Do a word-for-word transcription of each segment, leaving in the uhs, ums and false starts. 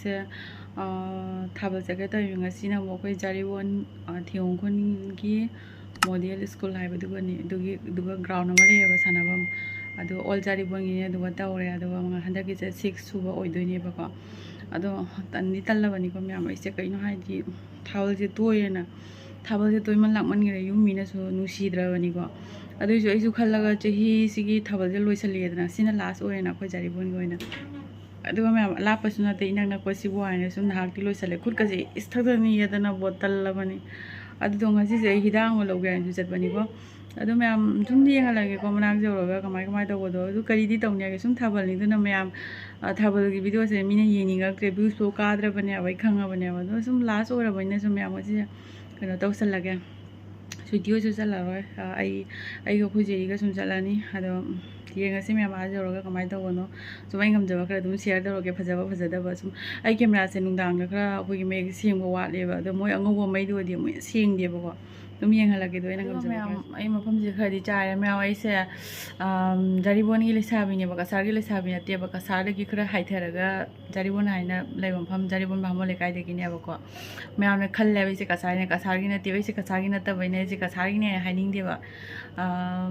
ꯁꯦ, ꯑ, ꯊꯥꯕꯜ ꯆꯠꯀꯦ ꯇꯧꯔꯤꯕ ꯉꯁꯤꯅ ꯑꯃꯨꯛ ꯑꯩꯈꯣꯏ ꯖꯥꯔꯤꯕꯣꯟ, ꯑ, ꯊꯤꯌꯣꯡ ꯈꯨꯟꯒꯤ ꯃꯣꯗꯦꯜ ꯁ꯭ꯀꯨꯜ ꯍꯥꯏꯕꯗꯨꯒꯅꯤ꯫ ꯑꯗꯨꯒꯤ, ꯑꯗꯨꯒ ꯒ꯭ꯔꯥꯎꯟ ꯑꯃ ꯂꯩꯌꯦꯕ ꯁꯥꯟꯅꯐꯝ꯫ ꯑꯗꯨ ꯑꯣꯜ ꯖꯥꯔꯤꯕꯣꯟꯒꯤꯅꯦ꯫ ꯑꯗꯨꯒ ꯇꯧꯔꯦ꯫ ꯑꯗꯨꯒ ꯍꯟꯗꯛꯀꯤꯁꯦ ꯁꯤꯛꯁ ꯁꯨꯕ ꯑꯣꯏꯗꯣꯏꯅꯦꯕꯀꯣ꯫ ꯑꯗꯣ ꯇꯟꯗꯤ ꯇꯜꯂꯕꯅꯤꯀꯣ ꯃꯌꯥꯝ꯫ ꯑꯩꯁꯦ ꯀꯩꯅꯣ ꯍꯥꯏꯗꯤ ꯊꯥꯕꯜꯁꯦ ꯇꯣꯏꯔꯦꯅ꯫ ꯊꯥꯕꯜꯁꯦ ꯇꯣꯏꯃꯟ ꯂꯥꯛꯃꯟꯈ꯭ꯔꯦ꯫ ꯌꯨꯝ ꯃꯤꯅꯁꯨ ꯅꯨꯡꯁꯤꯗ꯭ꯔꯕꯅꯤꯀꯣ꯫ ꯑꯗꯨꯏꯁꯨ ꯑꯩꯁꯨ ꯈꯜꯂꯒ ꯆꯍꯤꯁꯤꯒꯤ ꯊꯥꯕꯜꯁꯦ ꯂꯣꯏꯁꯤꯜꯂꯛꯑꯦꯗꯅ꯫ ꯁꯤꯅ ꯂꯥꯁ ꯑꯣꯏꯔꯦꯅ ꯑꯩꯈꯣꯏ ꯖꯥꯔꯤꯕꯣꯟꯒꯤ ꯑꯣꯏꯅ꯫ ꯑꯗꯨꯒ ꯃꯌꯥꯝ ꯑꯂꯥꯞꯄꯁꯨ ꯅꯠꯇꯦ, ꯏꯅꯛ ꯅꯛꯄ ꯁꯤꯕꯨ ꯍꯥꯏꯅ ꯁꯨꯝ ꯅꯍꯥꯛꯇꯤ ꯂꯣꯏꯁꯤꯜꯂꯦ꯫ ꯈꯨꯠꯀꯁꯦ ꯏꯁ ꯊꯛꯊꯛ ꯅꯤꯛꯑꯗꯅ ꯕꯣꯇꯜ ꯑꯃꯅꯤ꯫ ꯑꯗꯨꯗꯣ ꯉꯁꯤꯁꯦ ꯑꯩ ꯍꯤꯗꯥꯛ ꯑꯃ ꯂꯧꯒꯦ ꯍꯥꯏꯅꯁꯨ ꯆꯠꯄꯅꯤꯀꯣ꯫ ꯑꯗꯨ ꯃꯌꯥꯝ ꯁꯨꯝ ꯌꯦꯡꯍꯜꯂꯒꯦꯀꯣ, ꯃꯅꯥꯛ ꯌꯧꯔꯒ ꯀꯃꯥꯏ ꯀꯃꯥꯏ ꯇꯧꯕꯗꯣ꯫ ꯑꯗꯨ ꯀꯔꯤꯗꯤ ꯇꯧꯅꯤ ꯍꯥꯏꯒꯦ, ꯁꯨꯝ ꯊꯥꯕꯜꯅꯤ꯫ ꯑꯗꯨꯅ ꯃꯌꯥꯝ, ꯑ, ꯊꯥꯕꯜꯒꯤ ꯚꯤꯗꯤꯑꯣꯁꯦ ꯃꯤꯅ ꯌꯦꯡꯅꯤꯡꯉꯛꯇ꯭ꯔꯦ, ꯚ꯭ꯌꯨꯁꯐꯥꯎ ꯀꯥꯗ꯭ꯔꯕꯅꯦꯕ, ꯑꯩ ꯈꯪꯉꯕꯅꯦꯕ꯫ ꯑꯗꯣ ꯁꯨꯝ ꯂꯥꯁ ꯑꯣꯏꯔꯕꯅꯤꯅ ꯁꯨꯝ ꯃꯌꯥꯝ ꯉꯁꯤꯁꯦ ꯀꯩꯅꯣ ꯇꯧꯁꯜꯂꯒꯦ꯫ ꯁ꯭ꯋꯤꯇꯤ ꯍꯣꯏꯁꯨ ꯆꯠꯂꯔꯣꯏ꯫ ꯑ, ꯑꯩ, ꯑꯩꯒ ꯑꯩꯈꯣꯏ ꯖꯦꯔꯤꯒ ꯁꯨꯝ ꯆꯠꯂꯅꯤ꯫ ꯑꯗꯣ, ꯎꯝ, ꯌꯦꯡꯉꯁꯤ ꯃꯌꯥꯝ ꯑꯥ ꯌꯧꯔꯒ ꯀꯃꯥꯏꯅ ꯇꯧꯕꯅꯣ꯫ ꯁꯨꯝ ꯑꯩ ꯉꯝꯖꯕ ꯈꯔ ꯑꯗꯨꯝ ꯁꯤꯌꯔ ꯇꯧꯔꯛꯀꯦ, ꯐꯖꯕ ꯐꯖꯗꯕ꯫ ꯁꯨꯝ ꯑꯩ ꯀꯦꯃꯦꯔꯥꯁꯦ ꯅꯨꯡꯗꯥꯡꯗ ꯈꯔ ꯑꯩꯈꯣꯏꯒꯤ ꯃꯌꯦꯛ ꯁꯦꯡꯕ ꯋꯥꯠꯂꯦꯕ꯫ ꯑꯗꯣ ꯃꯣꯏ ꯑꯉꯧꯕ ꯃꯩꯗꯨꯒꯗꯤ ꯑꯃꯨꯛ ꯍꯦꯟꯅ ꯁꯦꯡꯗꯦꯕꯀꯣ꯫ ꯑꯗꯨꯝ ꯌꯦꯡꯍꯜꯂꯛꯀꯦ꯫ ꯑꯗꯣ ꯑꯩꯅ ꯑꯗꯨꯒ ꯉꯝꯖꯕ ꯃꯌꯥꯝ ꯈꯔ꯫ ꯑꯩ ꯃꯐꯝꯁꯦ ꯈꯔꯗꯤ ꯆꯥꯏꯔꯦ ꯃꯌꯥꯝ꯫ ꯑꯩꯁꯦ, ꯑꯝ, ꯖꯥꯔꯤꯕꯣꯟꯒꯤ ꯂꯩꯁꯥꯕꯤꯅꯦꯕ, ꯀꯁꯥꯔꯒꯤ ꯂꯩꯁꯥꯕꯤ ꯅꯠꯇꯦꯕ꯫ ꯀꯁꯥꯔꯗꯒꯤ ꯈꯔ ꯍꯥꯏꯊꯔꯒ ꯖꯥꯔꯤꯕꯣꯟ ꯍꯥꯏꯅ ꯂꯩꯕ ꯃꯐꯝ, ꯖꯥꯔꯤꯕꯣꯟ ꯕꯥꯃꯣꯟ ꯂꯩꯀꯥꯏꯗꯒꯤꯅꯦꯕꯀꯣ꯫ ꯃꯌꯥꯝꯅ ꯈꯜꯂꯦꯕ ꯑꯩꯁꯦ ꯀꯁꯥꯔꯤꯅꯦ꯫ ꯀꯁꯥꯔꯒꯤ ꯅꯠꯇꯦꯕ, ꯑꯩꯁꯦ ꯀꯁꯥꯔꯒꯤ ꯅꯠꯇꯕꯩꯅꯦ, ꯑꯩꯁꯦ ꯀꯁꯥꯔꯒꯤꯅꯦ ꯍꯥꯏꯅꯤꯡꯗꯦꯕ꯫ ꯑꯥ,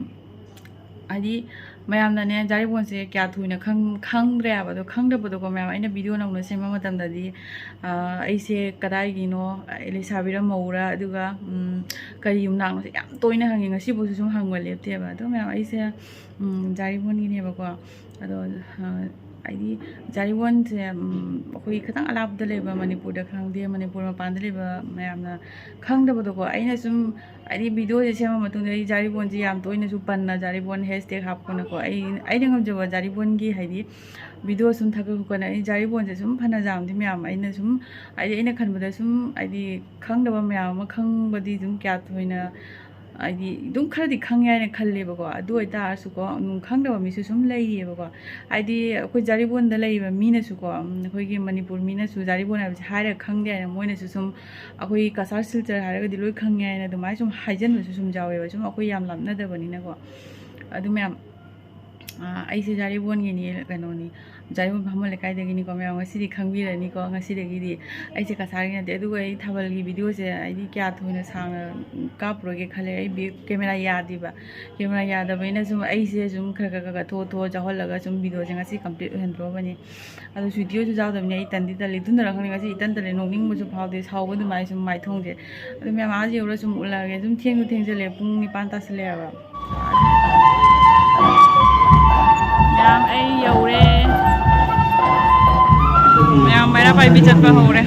ꯍꯥꯏꯗꯤ ꯃꯌꯥꯝꯅꯅꯦ ꯖꯥꯔꯤꯕꯣꯟꯁꯦ ꯀꯌꯥ ꯊꯣꯏꯅ ꯈꯪ-, ꯈꯪꯗ꯭ꯔꯦ ꯍꯥꯏꯕ꯫ ꯑꯗꯣ ꯈꯪꯗꯕꯗꯣꯀꯣ ꯃꯌꯥꯝ, ꯑꯩꯅ ꯚꯤꯗꯤꯑꯣ ꯅꯧꯅ ꯁꯦꯝꯕ ꯃꯇꯝꯗꯗꯤ, ꯑꯥ, ꯑꯩꯁꯦ ꯀꯗꯥꯏꯒꯤꯅꯣ, ꯑꯩ ꯂꯩꯁꯥꯕꯤꯔ ꯃꯧꯔ, ꯑꯗꯨꯒ, ꯎꯝ, ꯀꯔꯤ ꯌꯨꯝꯅꯥꯛꯅꯣꯁꯦ ꯌꯥꯝ ꯇꯣꯏꯅ ꯍꯪꯉꯦ꯫ ꯉꯁꯤꯐꯥꯎꯁꯨ ꯁꯨꯝ ꯍꯪꯕ ꯂꯦꯞꯇꯦꯕ꯫ ꯑꯗꯣ ꯃꯌꯥꯝ ꯑꯩꯁꯦ, ꯎꯝ, ꯖꯥꯔꯤꯕꯣꯟꯒꯤꯅꯦꯕꯀꯣ꯫ ꯑꯗꯣ, ꯑ, ꯍꯥꯏꯗꯤ ꯖꯥꯔꯤꯕꯣꯟꯁꯦ, ꯎꯝ, ꯑꯩꯈꯣꯏ ꯈꯤꯇꯪ ꯑꯔꯥꯞꯄꯗ ꯂꯩꯕ, ꯃꯅꯤꯄꯨꯔꯗ ꯈꯪꯗꯦ, ꯃꯅꯤꯄꯨꯔ ꯃꯄꯥꯟꯗ ꯂꯩꯕ ꯃꯌꯥꯝꯅ ꯈꯪꯗꯕꯗꯣꯀꯣ꯫ ꯑꯩꯅ ꯁꯨꯝ ꯍꯥꯏꯗꯤ ꯚꯤꯗꯤꯑꯣꯁꯦ ꯁꯦꯝꯃ ꯃꯇꯨꯡꯗ ꯑꯩ ꯖꯥꯔꯤꯕꯣꯟꯁꯦ ꯌꯥꯝ ꯇꯣꯏꯅꯁꯨ ꯄꯟꯅ ꯖꯥꯔꯤꯕꯣꯟ ꯍꯦꯁꯇꯦꯛ ꯍꯥꯞꯄꯅꯀꯣ꯫ ꯑꯩ, ꯑꯩꯅ ꯉꯝꯖꯕ ꯖꯥꯔꯤꯕꯣꯟꯒꯤ ꯍꯥꯏꯗꯤ ꯚꯤꯗꯤꯑꯣ ꯁꯨꯝ ꯊꯥꯒꯠ ꯈꯣꯠꯀꯠꯅ ꯑꯩ ꯖꯥꯔꯤꯕꯣꯟꯁꯦ ꯁꯨꯝ ꯐꯅ ꯌꯥꯝꯗꯤ ꯃꯌꯥꯝ ꯑꯩꯅ ꯁꯨꯝ ꯍꯥꯏꯗꯤ ꯑꯩꯅ ꯈꯟꯕꯗ ꯁꯨꯝ ꯍꯥꯏꯗꯤ ꯈꯪꯗꯕ ꯃꯌꯥꯝ ꯑꯃ ꯈꯪꯕꯗꯤ ꯑꯗꯨꯝ ꯀꯌꯥ ꯊꯣꯏꯅ ꯍꯥꯏꯗꯤ ꯑꯗꯨꯝ ꯈꯔꯗꯤ ꯈꯪꯉꯦ ꯍꯥꯏꯅ ꯈꯜꯂꯦꯕꯀꯣ꯫ ꯑꯗꯨ ꯑꯣꯏꯇꯥꯔꯁꯨꯀꯣ, ꯎꯝ, ꯈꯪꯗꯕ ꯃꯤꯁꯨ ꯁꯨꯝ ꯂꯩꯔꯤꯑꯕꯀꯣ꯫ ꯍꯥꯏꯗꯤ ꯑꯩꯈꯣꯏ ꯖꯥꯔꯤꯕꯣꯟꯗ ꯂꯩꯔꯤꯕ ꯃꯤꯅꯁꯨꯀꯣ, ꯎꯝ, ꯑꯩꯈꯣꯏꯒꯤ ꯃꯅꯤꯄꯨꯔ ꯃꯤꯅꯁꯨ ꯖꯥꯔꯤꯕꯣꯟ ꯍꯥꯏꯕꯁꯦ ꯍꯥꯏꯔꯒ ꯈꯪꯗꯦ ꯍꯥꯏꯅ ꯃꯣꯏꯅꯁꯨ ꯁꯨꯝ ꯑꯩꯈꯣꯏ ꯀꯁꯥꯔ ꯁꯤꯜꯆꯔ ꯍꯥꯏꯔꯒꯗꯤ ꯂꯣꯏ ꯈꯪꯉꯦ ꯍꯥꯏꯅ ꯑꯗꯨꯃꯥꯏꯅ ꯁꯨꯝ ꯍꯥꯏꯖꯟꯕꯁꯨ ꯁꯨꯝ ꯌꯥꯎꯋꯦꯕ, ꯁꯨꯝ ꯑꯩꯈꯣꯏ ꯌꯥꯝ ꯂꯥꯞꯅꯗꯕꯅꯤꯅꯀꯣ꯫ ꯑꯗꯨ ꯃꯌꯥꯝ, ꯑꯥ, ꯑꯩꯁꯦ ꯖꯥꯔꯤꯕꯣꯟꯒꯤꯅꯤ, ꯀꯩꯅꯣꯅꯤ, ꯖꯥꯔꯤꯃꯣꯝ ꯚꯥꯃꯣꯟ ꯂꯩꯀꯥꯏꯗꯒꯤꯅꯤꯀꯣ꯫ ꯃꯌꯥꯝ ꯉꯁꯤꯗꯤ ꯈꯪꯕꯤꯔꯅꯤꯀꯣ꯫ ꯉꯁꯤꯗꯒꯤꯗꯤ ꯑꯩꯁꯦ ꯀꯁꯥꯔꯒꯤ ꯅꯠꯇꯦ꯫ ꯑꯗꯨꯒ ꯑꯩ ꯊꯥꯕꯜꯒꯤ ꯚꯤꯗꯤꯑꯣꯁꯦ ꯑꯩꯗꯤ ꯀꯌꯥ ꯊꯣꯏꯅ ꯁꯥꯡꯅ ꯀꯥꯞꯄꯔꯣꯏꯒꯦ ꯈꯜꯂꯦ꯫ ꯑꯩ ꯚꯤ-, ꯀꯦꯃꯦꯔꯥ ꯌꯥꯗꯦꯕ꯫ ꯀꯦꯃꯦꯔꯥ ꯌꯥꯗꯕꯅꯤꯅ ꯁꯨꯝ ꯑꯩꯁꯦ ꯁꯨꯝ ꯈꯔ ꯈꯔ ꯈꯔ ꯈꯔ ꯊꯣꯛꯑ ꯊꯣꯛꯑ ꯆꯥꯎꯍꯜꯂꯒ ꯁꯨꯝ ꯚꯤꯗꯤꯑꯣꯁꯦ ꯉꯁꯤ ꯀꯝꯄ꯭ꯂꯤꯠ ꯑꯣꯏꯍꯟꯗ꯭ꯔꯣꯕꯅꯤ꯫ ꯑꯗꯣ ꯁ꯭ꯋꯤꯇꯤꯍꯣꯏꯁꯨ ꯌꯥꯎꯗꯕꯅꯤ꯫ ꯑꯩ ꯇꯟꯗꯤ ꯇꯜꯂꯤ꯫ ꯑꯗꯨꯅꯔ ꯈꯪꯗꯦ ꯉꯁꯤ ꯏꯇꯟ ꯇꯜꯂꯦ꯫ ꯅꯣꯛꯅꯤꯡꯕꯁꯨ ꯐꯥꯎꯗꯦ꯫ ꯁꯥꯎꯕ ꯑꯗꯨꯃꯥꯏꯅ ꯁꯨꯝ ꯃꯥꯏꯊꯣꯡꯁꯦ꯫ ꯑꯗꯨ ꯃꯌꯥꯝ ꯑꯥ ꯌꯧꯔ ꯁꯨꯝ ꯎꯠꯂꯛꯑꯒꯦ꯫ ꯁꯨꯝ ꯊꯦꯡꯁꯨ ꯊꯦꯡꯖꯜꯂꯛꯑꯦ꯫ ꯄꯨꯡ ꯅꯤꯄꯥꯟ ꯇꯥꯁꯜꯂꯛꯑꯦꯕ꯫ ꯃꯌꯥꯝ ꯑꯩ ꯌꯧꯔꯦ꯫ ꯃꯌꯥꯝ ꯃꯩꯔꯥ ꯄꯥꯏꯕꯤ ꯆꯠꯄ ꯍꯧꯔꯦ꯫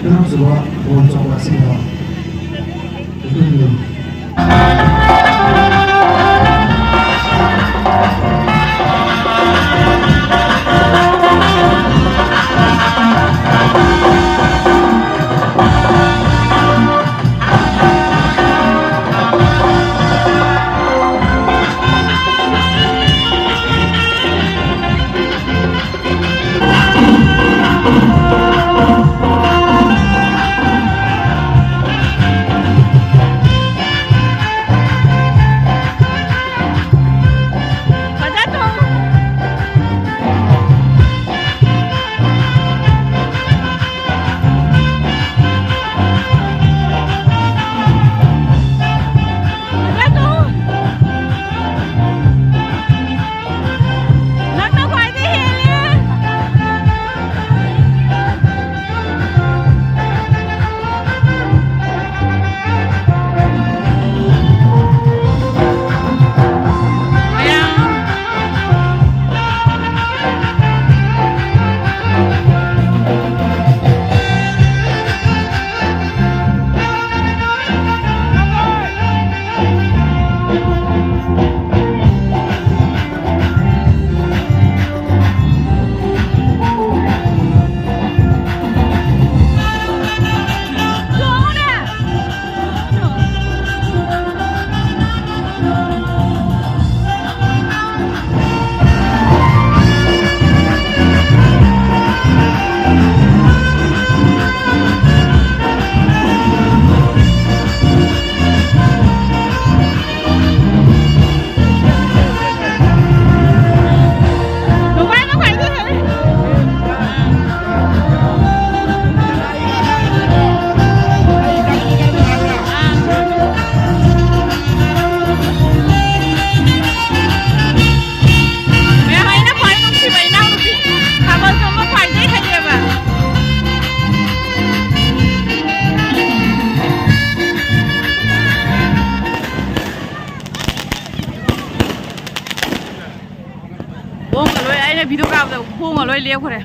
ꯂꯣꯏ ꯂꯦꯞꯈ꯭ꯔꯦ꯫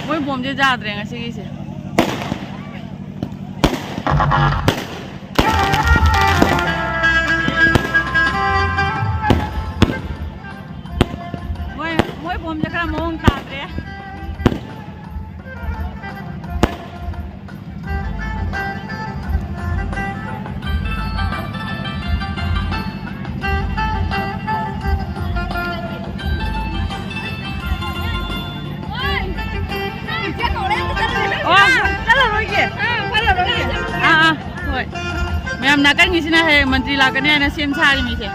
ꯃꯣꯏ ꯕꯣꯝꯁꯦ ꯌꯥꯗ꯭ꯔꯦ ꯉꯁꯤꯒꯤꯁꯦ꯫ ꯃꯣꯏ ꯃꯣꯏ ꯕꯣꯝꯁꯦ ꯈꯔ ꯃꯑꯣꯡ ꯇꯥꯗ꯭ꯔꯦ꯫ ꯑꯣ, ꯆꯠꯂꯔꯣꯏꯒꯦ꯫ ꯑꯥ, ꯑꯥ, ꯍꯣꯏ꯫ ꯃꯌꯥꯝ ꯅꯥꯀꯟꯒꯤꯁꯤꯅ ꯍꯌꯦꯡ ꯃꯟꯇ꯭ꯔꯤ ꯂꯥꯛꯀꯅꯤ ꯍꯥꯏꯅ ꯁꯦꯝ ꯁꯥꯔꯤ ꯃꯤꯁꯦ꯫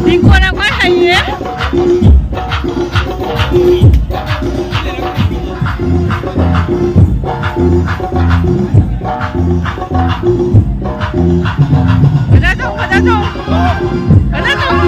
ꯂꯤꯡꯒꯣꯟꯅ ꯈ꯭ꯋꯥꯏ ꯍꯩꯌꯦ꯫ ꯐꯖꯅ ꯇꯧ, ꯐꯖꯅ ꯇꯧ꯫ ꯐꯖꯅ ꯇꯧ꯫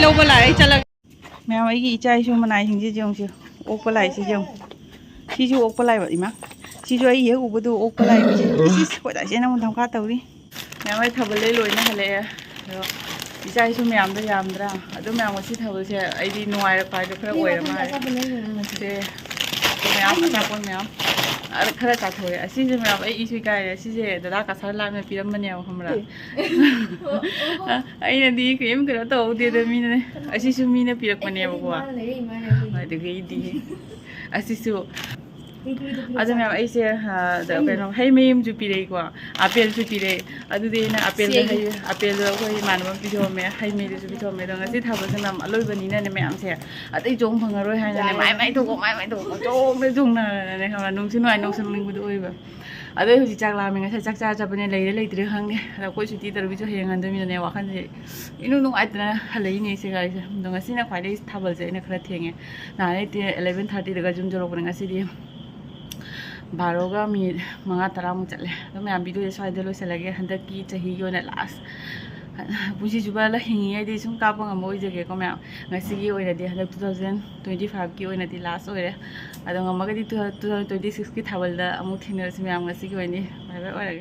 ꯂꯧꯕ ꯂꯥꯛꯑꯦ, ꯑꯩ ꯆꯠꯂꯒꯦ꯫ ꯃꯌꯥꯝ, ꯑꯩꯒꯤ ꯏꯆꯥ ꯏꯁꯨ ꯃꯅꯥꯏꯁꯤꯡꯁꯦ ꯌꯦꯡꯉꯨꯁꯦ, ꯑꯣꯛꯄ ꯂꯥꯛꯏꯁꯦ ꯌꯦꯡꯉꯨ꯫ ꯁꯤꯁꯨ ꯑꯣꯛꯄ ꯂꯥꯛꯏꯕ, ꯏꯃꯥ꯫ ꯁꯤꯁꯨ ꯑꯩ ꯍꯦꯛ ꯎꯕꯗꯣ ꯑꯣꯛꯄ ꯂꯥꯛꯏꯕ꯫ ꯏꯁ, ꯏꯁ, ꯏꯁ, ꯑꯩꯈꯣꯏ ꯗꯥꯏꯁꯦ ꯅꯪ ꯙꯝꯀꯥ ꯇꯧꯔꯤ꯫ ꯃꯌꯥꯝ, ꯑꯩ ꯊꯥꯕꯜ ꯂꯩ ꯂꯣꯏꯅ ꯍꯜꯂꯛꯑꯦ꯫ ꯑꯗꯣ ꯏꯆꯥ ꯏꯁꯨ ꯃꯌꯥꯝꯗꯣ ꯌꯥꯝꯗ꯭ꯔꯥ? ꯑꯗꯨ ꯃꯌꯥꯝ ꯉꯁꯤ ꯊꯥꯕꯜꯁꯦ ꯑꯩꯗꯤ ꯅꯨꯡꯉꯥꯏꯔꯛꯄ ꯍꯥꯏꯗꯣ ꯈꯔ ꯑꯣꯏꯔ ꯃꯥꯜꯂꯦ꯫ ꯁꯦ, ꯃꯌꯥꯝ ꯑꯆꯥꯄꯣꯠ ꯃꯌꯥꯝ꯫ ꯑ, ꯈꯔ ꯆꯥꯊꯣꯛꯑꯦ꯫ ꯑꯁꯤꯁꯦ ꯃꯌꯥꯝ ꯑꯩ ꯏꯁꯨ ꯏꯀꯥꯏꯔꯦ꯫ ꯑꯁꯤꯁꯦ ꯗꯗꯥ ꯀꯁꯥꯔ ꯂꯥꯛꯅ ꯄꯤꯔꯝꯕꯅꯦꯕ, ꯈꯪꯕ꯭ꯔꯥ? ꯑꯦ꯫ ꯑꯩꯅꯗꯤ ꯀꯔꯤꯝ ꯀꯩꯅꯣ ꯇꯧꯍꯧꯗꯦꯗ, ꯃꯤꯅꯅꯦ꯫ ꯑꯁꯤꯁꯨ ꯃꯤꯅ ꯄꯤꯔꯛꯄꯅꯦꯕꯀꯣ꯫ ꯑꯗꯨꯒ ꯑꯩꯗꯤ ꯑꯁꯤꯁꯨ꯫ ꯑꯗꯣ ꯃꯌꯥꯝ, ꯑꯩꯁꯦ, ꯑ, ꯗ-, ꯀꯩꯅꯣ, ꯍꯩ ꯃꯍꯤ ꯑꯃꯁꯨ ꯄꯤꯔꯛꯏꯀꯣ, ꯑꯥꯄꯦꯜꯁꯨ ꯄꯤꯔꯛꯏ꯫ ꯑꯗꯨꯗꯤ ꯑꯩꯅ ꯑꯥꯄꯦꯜꯗ ꯍꯩ, ꯑꯥꯄꯦꯜꯗꯣ ꯑꯩꯈꯣꯏ ꯏꯃꯥꯟꯅꯕ ꯑꯃ ꯄꯤꯊꯣꯛꯑꯝꯃꯦ, ꯍꯩ ꯃꯍꯤꯗꯨꯁꯨ ꯄꯤꯊꯣꯛꯑꯝꯃꯦ꯫ ꯑꯗꯣ ꯉꯁꯤ ꯊꯥꯕꯜꯁꯦ ꯃꯌꯥꯝ ꯑꯂꯣꯏꯕꯅꯤꯅꯅꯦ, ꯃꯌꯥꯝꯁꯦ ꯑꯇꯩ ꯆꯣꯡ ꯐꯪꯉꯔꯣꯏ ꯍꯥꯏꯅꯅꯦ, ꯃꯥꯏ ꯃꯥꯏ ꯊꯣꯛꯄ, ꯃꯥꯏ ꯃꯥꯏ ꯊꯣꯛꯄ ꯆꯣꯡꯗ ꯆꯣꯡꯅꯔꯅꯅꯦ, ꯈꯪꯕ꯭ꯔꯥ? ꯅꯨꯡꯁꯨ ꯅꯨꯡꯉꯥꯏ, ꯅꯨꯡꯁꯨ ꯅꯣꯛꯅꯤꯡꯕꯗꯣ ꯑꯣꯏꯕ꯫ ꯑꯗꯣ ꯑꯩ ꯍꯧꯖꯤꯛ ꯆꯥꯛ ꯂꯥꯝꯃꯦ꯫ ꯉꯁꯥꯏ ꯆꯥꯛ ꯆꯥꯔ ꯆꯠꯄꯅꯦ, ꯂꯩꯔꯦ ꯂꯩꯇ꯭ꯔꯦ ꯈꯪꯗꯦ꯫ ꯑꯗꯣ ꯑꯩꯈꯣꯏ ꯁꯨꯇꯤ ꯇꯔꯨꯛꯀꯤꯁꯨ ꯍꯌꯦꯡ ꯍꯟꯗꯣꯏꯅꯤꯅꯅꯦ, ꯋꯥꯈꯜꯁꯦ ꯏꯅꯨꯡ ꯅꯨꯡꯉꯥꯏꯇꯅ ꯍꯜꯂꯛꯏꯅꯦ ꯏꯆꯦ ꯒꯥꯔꯤꯁꯦ꯫ ꯑꯗꯣ ꯉꯁꯤꯅ ꯈ꯭ꯋꯥꯏꯗꯒꯤ ꯊꯥꯕꯜꯁꯦ ꯑꯩꯅ ꯈꯔ ꯊꯦꯡꯉꯦ꯫ ꯅꯍꯥꯟ ꯑꯩꯗꯤ eleven thirty ꯗꯒ ꯌꯨꯝ ꯌꯧꯔꯛꯄꯅꯦ, ꯉꯁꯤꯗꯤ ꯕꯥꯔꯣꯒ ꯃꯤꯅꯤꯠ ꯃꯉꯥ ꯇꯔꯥꯃꯨꯛ ꯆꯠꯂꯦ꯫ ꯑꯗꯣ ꯃꯌꯥꯝ, ꯚꯤꯗꯤꯑꯣꯁꯦ ꯁ꯭ꯋꯥꯏꯗ ꯂꯣꯏꯁꯤꯜꯂꯒꯦ꯫ ꯍꯟꯗꯛꯀꯤ ꯆꯍꯤꯒꯤ ꯑꯣꯏꯅ ꯂꯥꯁ, ꯄꯨꯟꯁꯤ ꯆꯨꯞꯄ ꯍꯤꯡꯉꯤꯉꯩꯗꯤ ꯁꯨꯝ ꯀꯥꯞꯄ ꯉꯝꯕ ꯑꯣꯏꯖꯒꯦꯀꯣ ꯃꯌꯥꯝ꯫ ꯉꯁꯤꯒꯤ ꯑꯣꯏꯅꯗꯤ, ꯍꯟꯗꯛ two thousand twenty five ꯀꯤ ꯑꯣꯏꯅꯗꯤ ꯂꯥꯁ ꯑꯣꯏꯔꯦ꯫ ꯑꯗꯣ ꯉꯝꯃꯒꯗꯤ two thousand twenty six ꯀꯤ ꯊꯥꯕꯜꯗ ꯑꯃꯨꯛ ꯊꯦꯡꯅꯔꯁꯤ ꯃꯌꯥꯝ꯫ ꯉꯁꯤꯒꯤ ꯑꯣꯏꯅꯗꯤ bye bye ꯑꯣꯏꯔꯒꯦ꯫